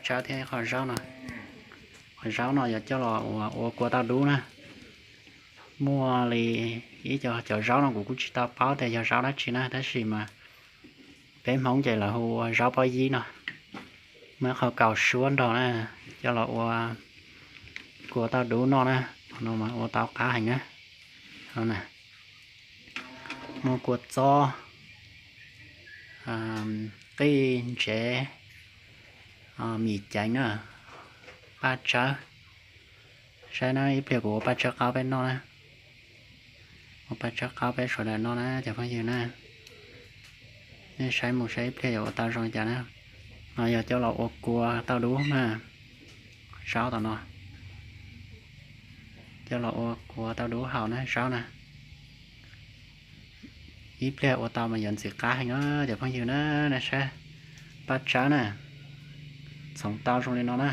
Tsawb thiab ib qho zaub no. Qhov zaub no yog coj los ua, ua kua tauj dub na. Muaj li ib co cov zaub no kuv kuj tsis tau paub tias yog zaub dab tsi na, tab sis mas peb Hmoob ces lawv hu ua zaub pob yib no. Muaj ib qho kaus suab nrog na, coj los ua kua tauj dub noj na. Qhov no mas ua tau qab heev na. Muaj kua txob, qij, ntsev, mis ceev na, paj tsawb. Saib na, ib pliag kuv ua paj tsawb qaub peb noj na. Ua paj tsawb qaub peb sawv daws noj na cov phooj ywg na. Nej saib mus saib ib pliag yuav ua tau zoo li cas na. No yog coj los ua kua tauj dub na. Zaub tom no coj los ua kua tauj dub haus na, zaub na. Ib pliag ua tau mas yuav ntxim qab heev os cov phooj ywg na. Nej saib paj tsawb na, txhoov tau zoo li no na.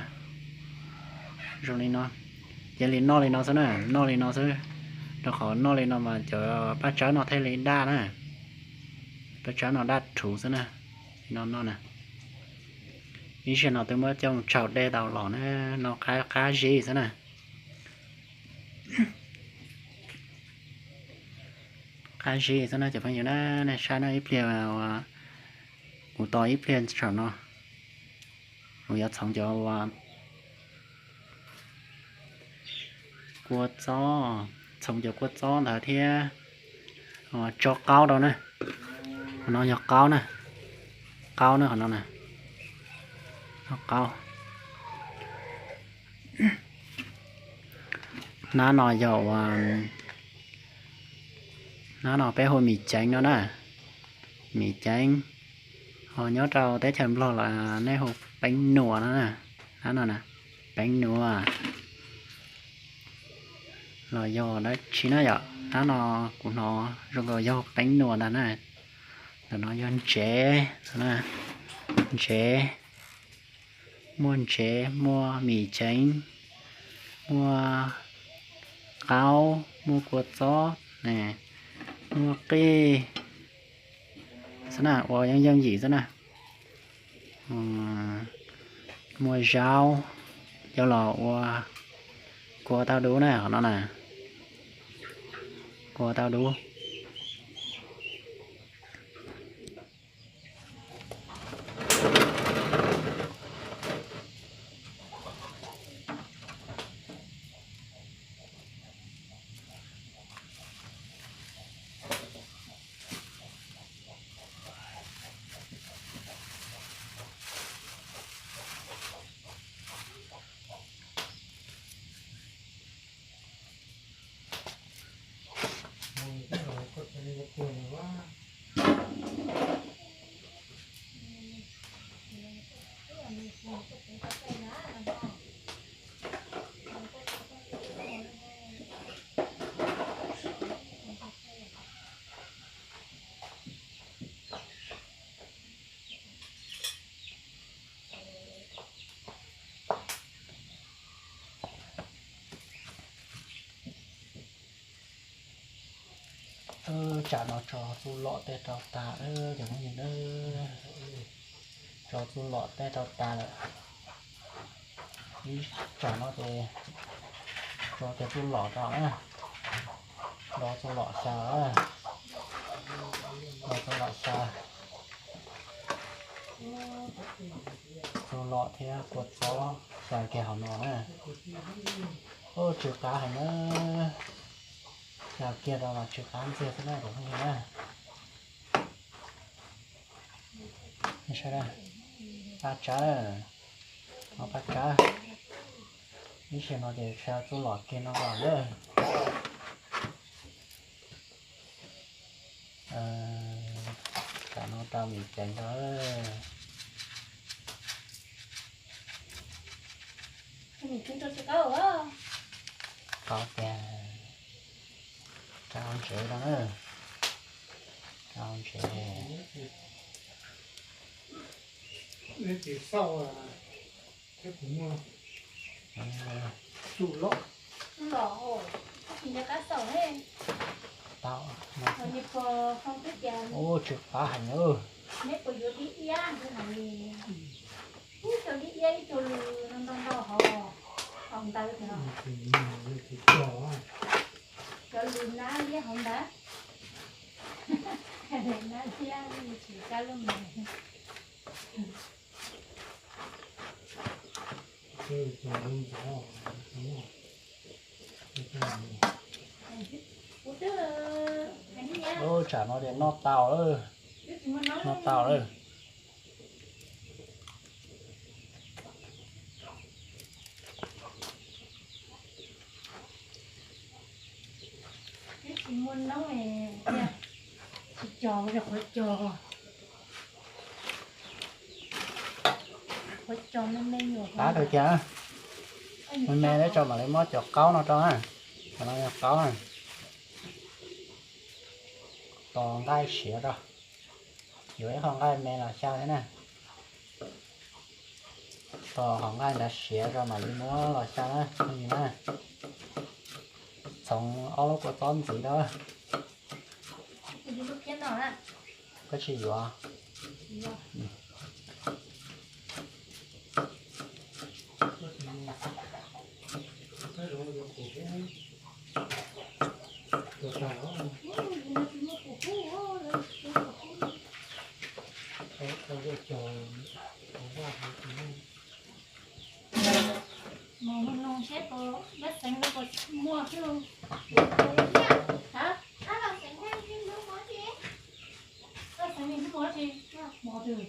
Zoo li no, cia li noj li no xwb na, noj li no xwb. Rau qhov noj li no mas cov paj tsawb no thiaj li daj na. Paj tsawb no daj rhuv xwb na. Li no noj na. Ib zaug no twb muab coj mus tsau dej tau los na, no qab qab zib xwb na. Qab zib xwb na cov phooj ywg na. Nej saib no, ib pliag, kuv tos ib pliag saum no, kuv yuav txhoov cov kua txob, txhoov cov kua txob ntawd thiab tso qaub rau na. Qhov no yog qaub na, qaub na qhov no na, qaub. Hnab no yog ua, hnab no peb hu mis ceev no na, mis ceev. Ho nyob rau teb chaws Nplog los nej hu peeb nuas no na, hnab no na, peeb nuas los yog dab tsi na yom. Hnab no kuv hnov zoo nkaus yog peeb nuas ntag na. Ntawm no yog ntsev, ntsev, muaj ntsev, muaj mis ceev, muaj qaub, muaj kua txob, muaj qij xwb na, ua yooj yooj yim xwb na. Muaj zaub, coj los ua kua tauj dub na, qhov no na, kua tauj dub. Tsam no tso txuj lom tej rau tas lawm cov phooj ywg na. Tso txuj lom tej rau tas lawm. Ib tsam no ces tso cov txuj lom rau na. Los txuj lom xyaw, los txuj lom xyaw. Txuj lom thiab kua txob xyaw kiag hauv no na. Ub, tsw qab heev na. Xyaw kiag rau mas tsw qab ntxiag xwb na cov phooj ywg na. Paj tsawb, no paj tsawb. Ib zaug no ces xyaw txuj lom kiag no los na. Tsam no rau mis ceev rau. Qaub tiag. Rau ntsev rau na. Rau ntsev. Tau. Ub, tsw qab heev na. Cov liab iab ib co lws no ntau ntau hauv, hauv ntawd no. Cov lws nab liab hauv ntawd. Nab liab tsis kab lub me. Ub, tsam no ces noj tau lawm, noj tau lawm. Twb tsis muaj noob, tsis cog, qhuav cog, qhuav cog me me nyuam. Qab kawg kiag, me me thiab, tso mam li muab cov qaub no rau na. Cov no yog qaub na. Tos nqaij siav rau, yuav ib qho nqaij me los xyaw thiab na. Tos qhov nqaij ntawd siav rau mam li muab los xyaw na phooj ywg na. Txhoov ob lub kua txob ntxiv rau. Koj tsis yuav. Mus noog seb puas, Vaj Xeev lawv puas muaj xwb. Hab, Vaj Xeev nws muaj tsi? Mos twg?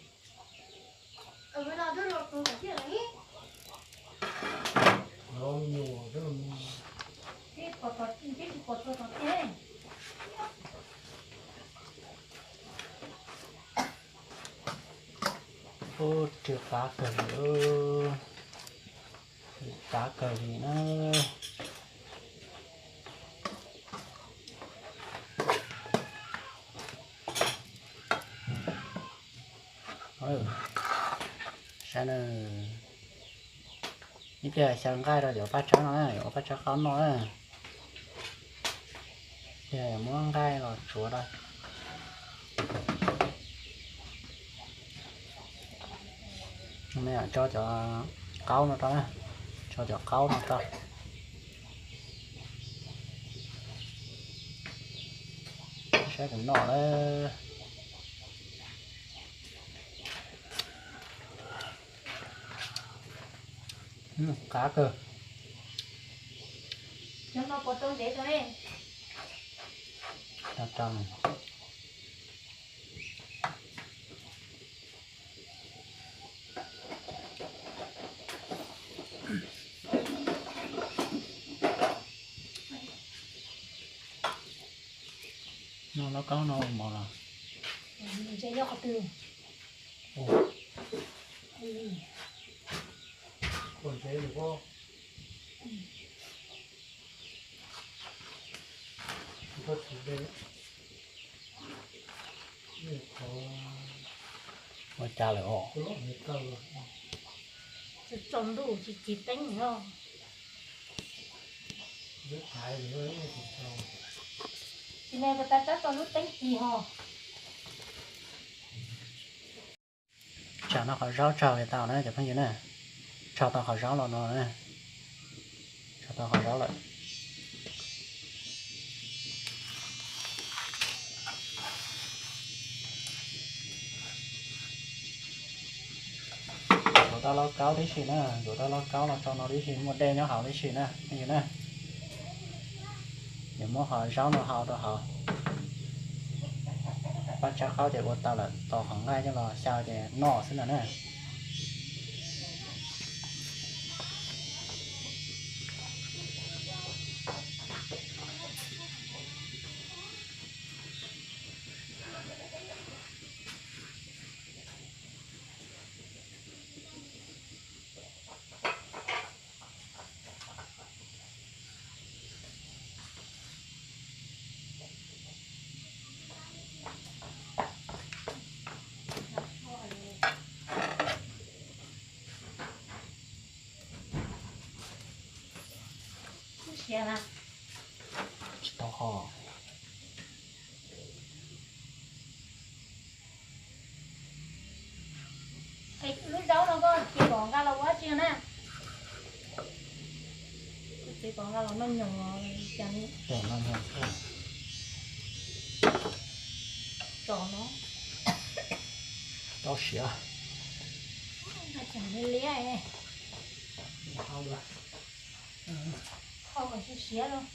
Ub, tsw qab kawg li, qab kawg li na. Saib na, ib pliag xyaw nqaij rau cov paj tsawb no na, yuav ua paj tsawb qaub noj na. Ib pliag yuav muab nqaij los tsuav rau. Tso cov qaub no rau na, tso cov qaub no rau. Saib kuv noj lawm. Qab kawg. Cov no puas rau ntev rau ne? No lauj kaub no ua mov los? Ua cas lawm os? Tsaus ntuj tsis kis teeb no. Tsis ne, puas tas tsab tau lub teeb kis ho. Tsam no qhov zaub tsau tau na cov phooj ywg na. Tsau tau qhov zaub los no na. Tsau tau qhov zaub lawm. Yuav tau lauj kaub tib si na, yuav tau lauj kaub los tso no tib si, muaj dej nyob hauv tib si na phooj ywg na. Yuav muab qhov zaub no hau rau hauv. Paj tsawb qaub ces ua tau lawm, tos qhov nqaij coj los xyaw ces noj xwb ntag na. Tsis tau ho. Lub zaub no koj cia kom Tau nqa los noj nyoos los cas li. Tau noj nyoos. Tso no. Tau siav. Nqa tseem liab liab. Kho kom siav siav los.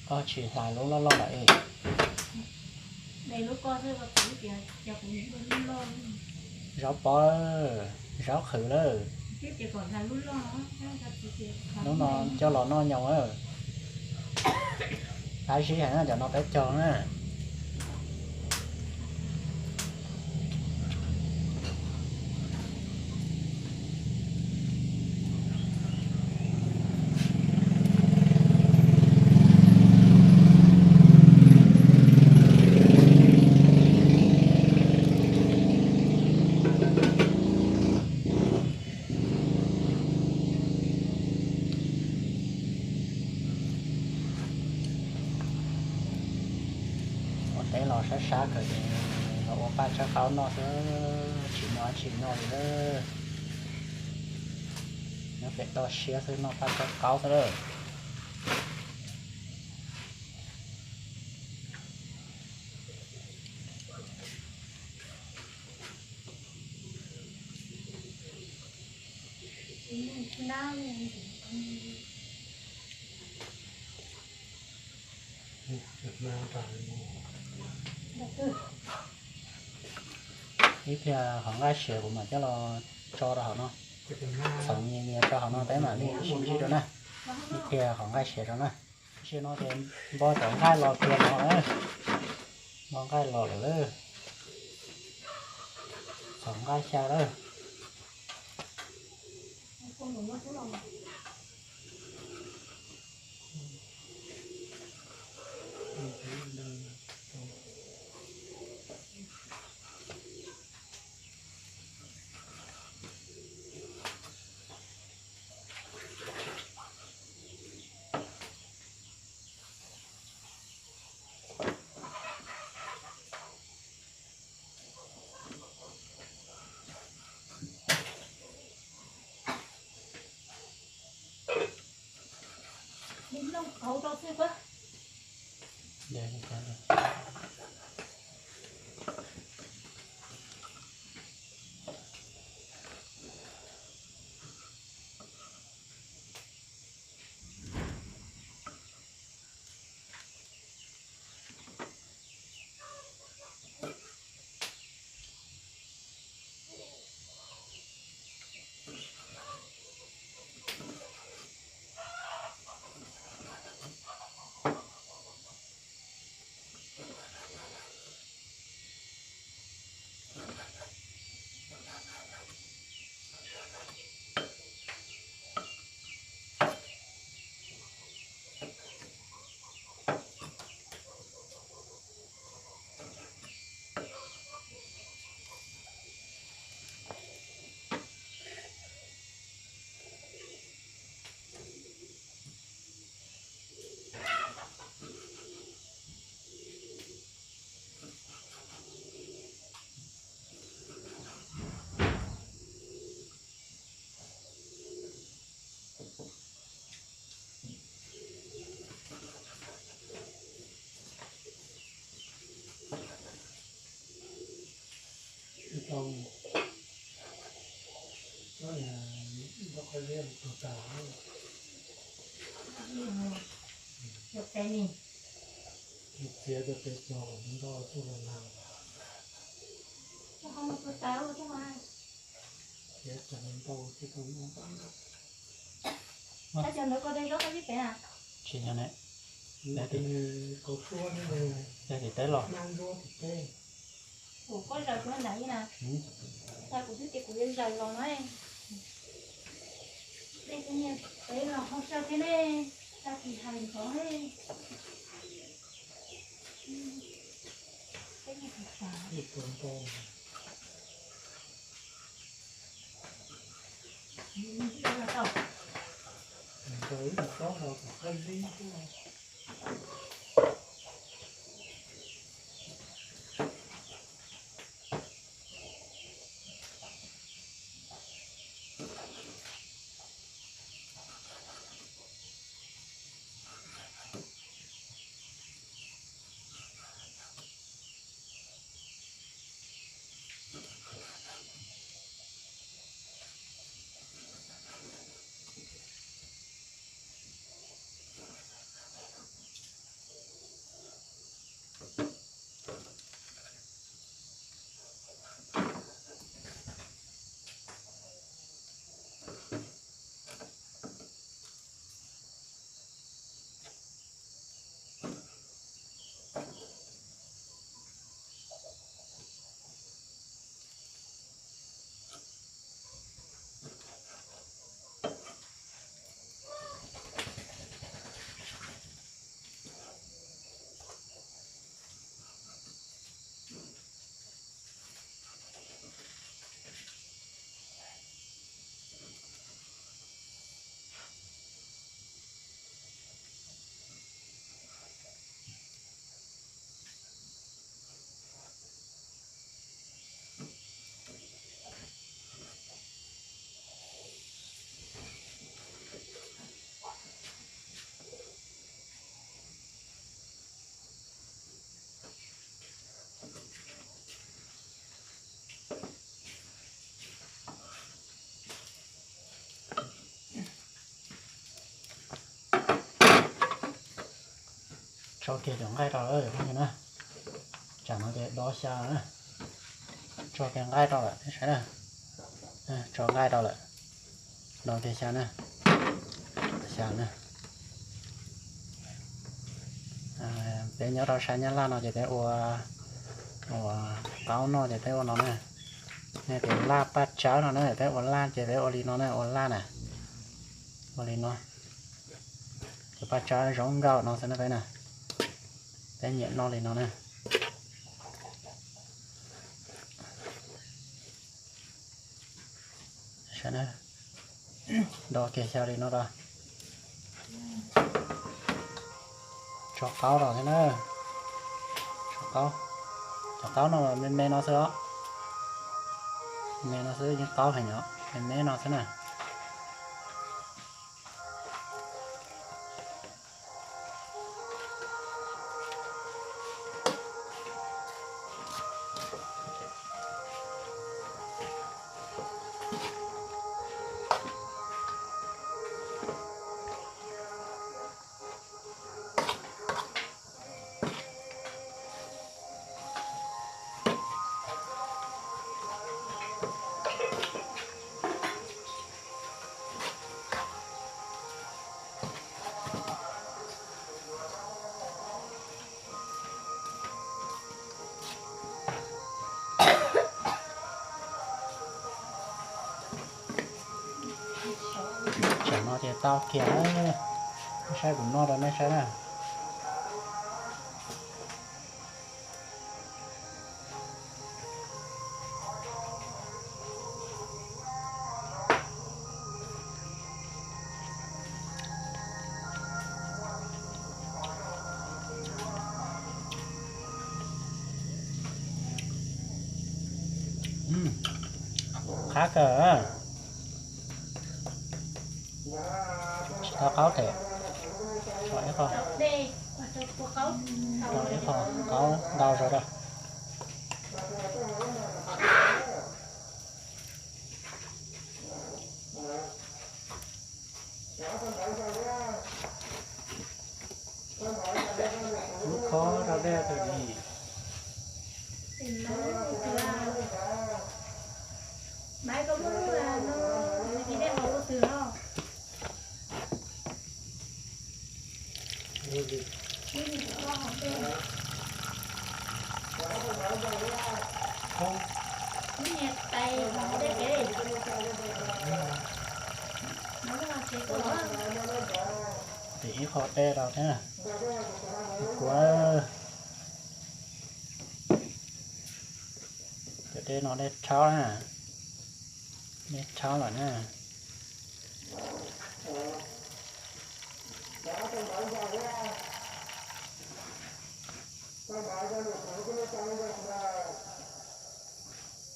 Koj tsis hlais lub loj loj lawm. Zaub pob, zaub qhwv lawm. Hnub no coj los noj nyoos lawm. Qab zib heev na, cov no peb cog na. Ua teb los sab sab kawg, los ua paj tsawb qaub noj xwb, tsis muaj dab tsi noj li lawm. Nyob pem toj siab xwb, noj paj tsawb qaub xwb lawm. Ib pliag hov nqaij siav kuv mam coj los tso rau hauv no. Txhoov nyias nyias rau hauv no peb mam li sib ntsib rau na. Ib pliag hov nqaij siav rau na. Tam sim no ces npo cov nqaij los kiag no na. Npo nqaij los lawm. Txhoov nqaij xya lawm. Tsis yog ne, yog tim teb los. Kuv koj zaws kuv nram ib na, kuv twb tias kuv yuav zaws los no. Tej niag peb los ho sawv thiab ne, tag kis hais ntxov ne. Peb niag tus tas. Tso kiag cov nqaij rau lawm phooj ywg na. Tsam no ces do xya na. Tso kiag nqaij rau lawm nej saib na. Tso nqaij rau lawm. Do kiag xya na. Xya na. Peb nyob rau sab Nyab Laj no ces peb ua, ua qaub noj ces peb ua no na. Nej tias laj paj tsawb no na, peb ua laj ces peb ua li no na, ua laj na. Ua li no. Ces paj tsawb zoo nkauj no xwb na peb na. Peb nyiam noj li no na. Do kiag xya li no rau. Tso qaub rau thiab na. Tso qaub. Cov qaub no me me no xwb os. Me no xwb yeej qaub heev os, me me no xwb na. Tsam no ces tau kiag na. Nej saib kuv noj rau nej saib na. Qab kawg. Tsis tau qaub tes. Tso ib qho, tso ib qho qaub ntau zog rau. Lub khob rau dej tus ni. Maiv, koj muab lub no, dej haus ua twg os? Ib niag tais haus dej kev. Tim ib qho dej rau thiab. Kuv cov dej no dej tshaub na, dej tshaub lawm na.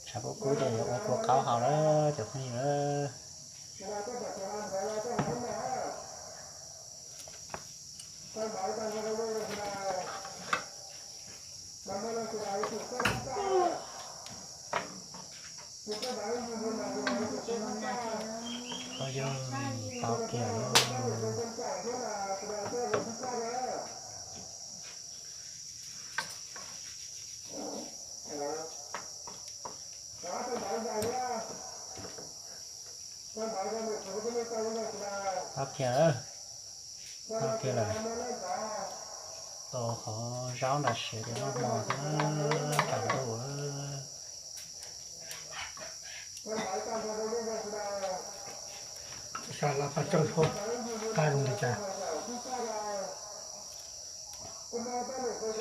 Tshav kub kub ces ua kua qaub hau lawm cov phooj ywg. Qhov yog tau kiag lawm. Tau kiag lawm, tau kiag lawm. Tau qhov zaub nram siav ces noj hmo thiab, tam ntuj. Sab laj paj tsawj hauv qab zoo li cas.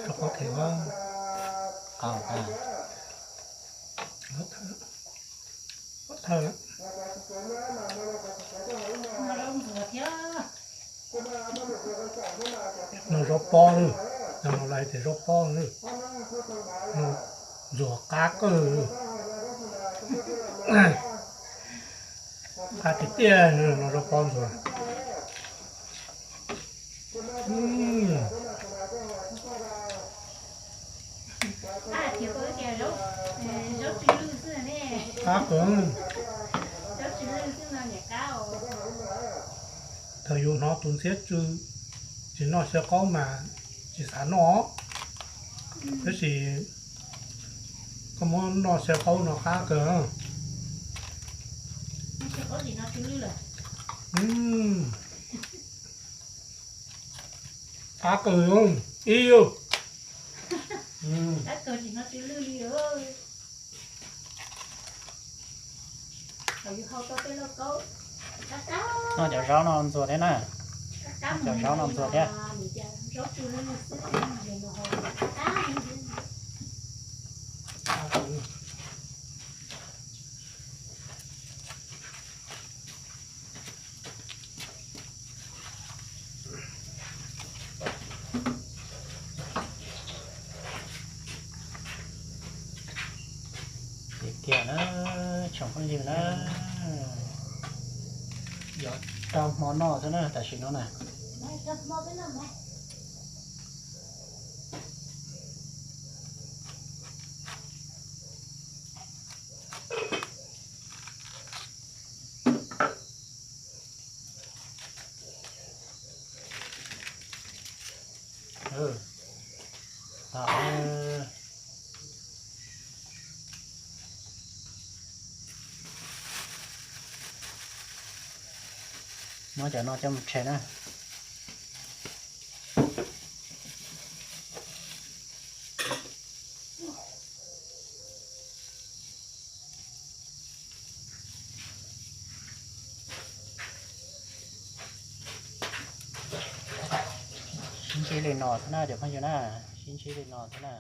Sab qhov qhia, qab, thawj. No zaub pob lawm, no los hais tias zaub pob lawm. Ntxuav qab kawg, qab tiag tiag no zaub pob ntxuav. Qab kawg, thaum yus hnov tus ntxhiab tsw tsis noj xyaw qaub mas tsis xav noj, tab sis koj muab noj xyaw qaub no qab kawg. Qab kawg ib yug. Noj cov zaub no ntxuav thiab na. Noj cov zaub no ntxuav thiab. Ces kiag na, tsoom phooj ywg na, yuav rau hmo noj xwb na tam sim no na. Muab cov no coj mus rhe na. Sib ntsib li no xwb na cov phooj ywg na, sib ntsib li no xwb na.